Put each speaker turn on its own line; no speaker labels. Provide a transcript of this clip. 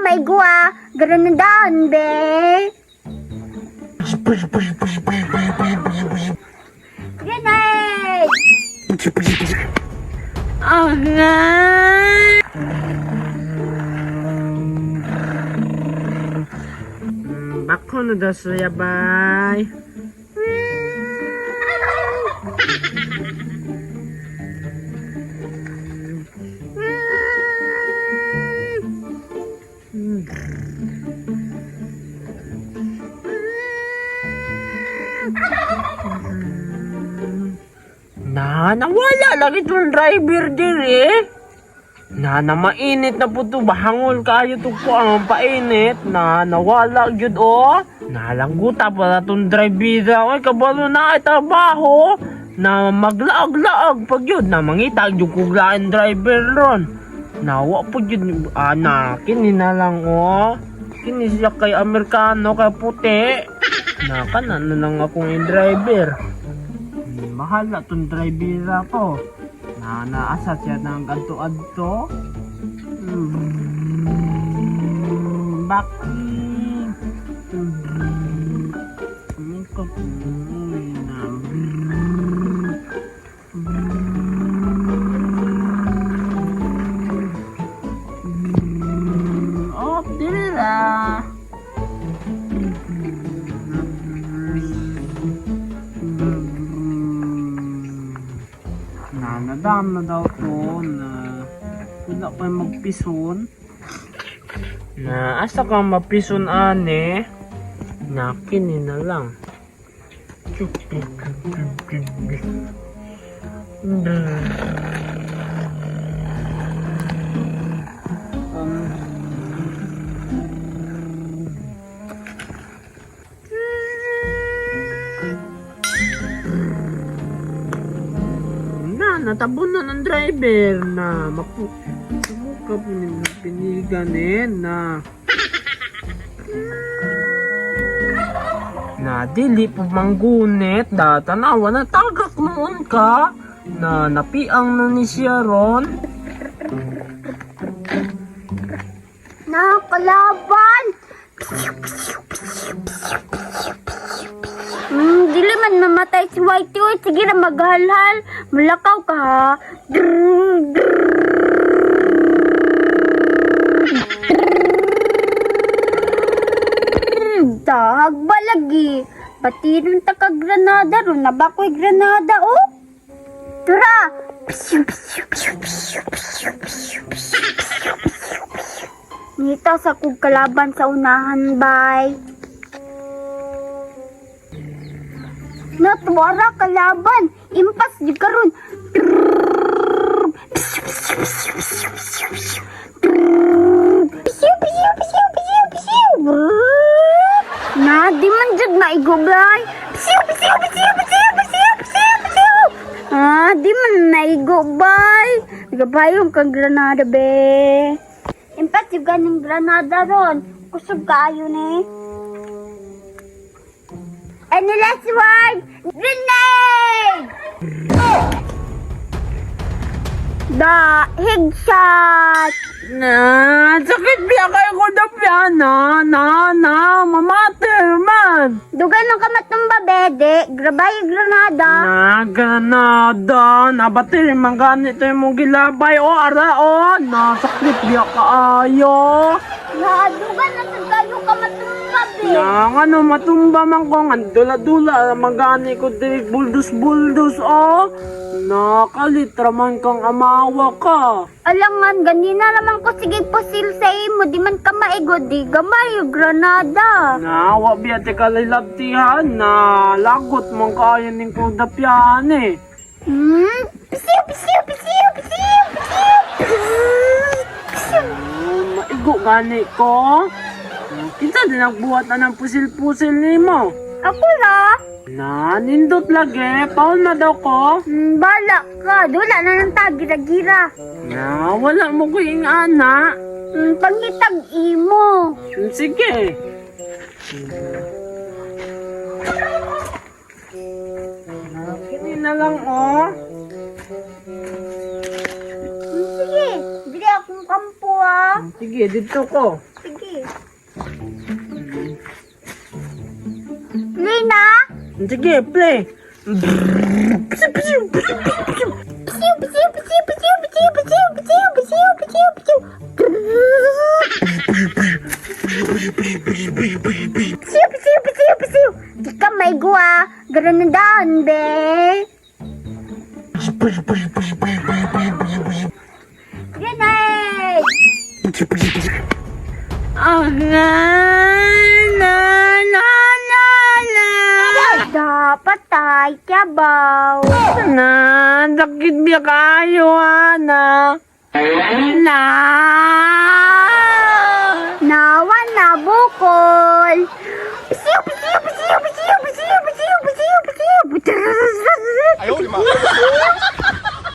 Maigwa. Granadaan, be. Grenade!
Agay! Bako na daw siya, bay. Na, nawala lagi itong driver diri. Na, na mainit na po to. Bahangol kayo to po ang painit. Na, nawala yun oh. Nalangguta pala tong driver. Oy, kabalo na ay trabaho. Na maglaag-laag pag yun. Na mangita yung kuglaan driver ron. Nawa po yun. Ah, na, kini na lang oh. Kini siya kay Amerikano, kay puti. Na, kana na lang akong in-driver. Bahala tong driver ako. Na naasa siya ng adto-adto. Baki. Oh, dili ra. Na nadam na daw to na wala pa yung magpison. Na asa ka mapison ane? Na kini na lang. Na, natabo na ng driver na mapu sumuka po ni pinigan eh na na dili po manggunit da tanawa na tagak noon ka na napiang na ni siya ron.
Nakakalaban! Dili man mamatay si Whitey. Uy, sige na maghalhal. Mulakaw ka ha. Drrrr, drrrr. Dahag ba lagi? Pati nun ta ka granada ron. Nabakoy granada oh. Tura! Psiu, psiu, psiu, psiu, psiu, psiu, psiu, psiu, psiu, psiu. Nita sa kog kalaban sa unahan, bay. Natuwara kalaban. Impas di karon. Trrrr. Psiu, psiu, psiu, psiu, psiu, psiu. Trrrr. Psiu, psiu, psiu, psiu, psiu. Brrrr. Na, di man jud maigo, bay. Psiu, psiu, psiu, psiu, psiu, psiu, psiu. Ah, di man naigo, bay. Nagapayong kang granada, be. Impas yung ganing granada ron. Kusog kayo ni. And the last one, grenade! The headshot!
Na sakit biya kayo ko na biya na na na mamater man.
Dugan ng kamatumba, bede. Grabay yung granada.
Na granada nabatir man ganito yung mong gilabay o ara o na sakit biya kaayo.
Na, dugan na sa kayo kamatumba, be.
Na ano matumba man ko nga dula-dula man gani ko diri buldus-buldus o. Nakalitra man kang amawa ka.
Alangan, ganina naman ko sige pusil sa imo. Di man ka maigo, di gamay yung granada.
Na wa biya te kalilabtihan na lagot man kaayo ning kudapyan eh.
Pisiw, pisiw, pisiw, pisiw, pisiw, pisiw.
Maigo gani ko. Kinsa din nagbuhat na ng pusil-pusil nimo?
Ako ra.
Na, nindot lagi. Paul na daw ko.
Bala ka. Dula na ng tagira-gira.
Na, wala mo ko yung ana.
Pangitag imo.
Sige. Na, kini na lang oh.
Sige, dili akong kampo ah.
Sige, dito ko.
Sige. na.
Sige, play.
Psiu, psiu, psiu, psiu, psiu, psiu, psiu, psiu, psiu, psiu, psiu. Psiu, psiu, psiu, psiu. Di ka may guwa. Granadaan, be. Grenade!
Ah, na, na, na, na, na.
Dapat ay kabaw.
Na, sakit biya kayo, ana. Na.
Nawa na bukol. Psiu, psiu, psiu, psiu, psiu, psiu, psiu, psiu.
哎呦我的妈！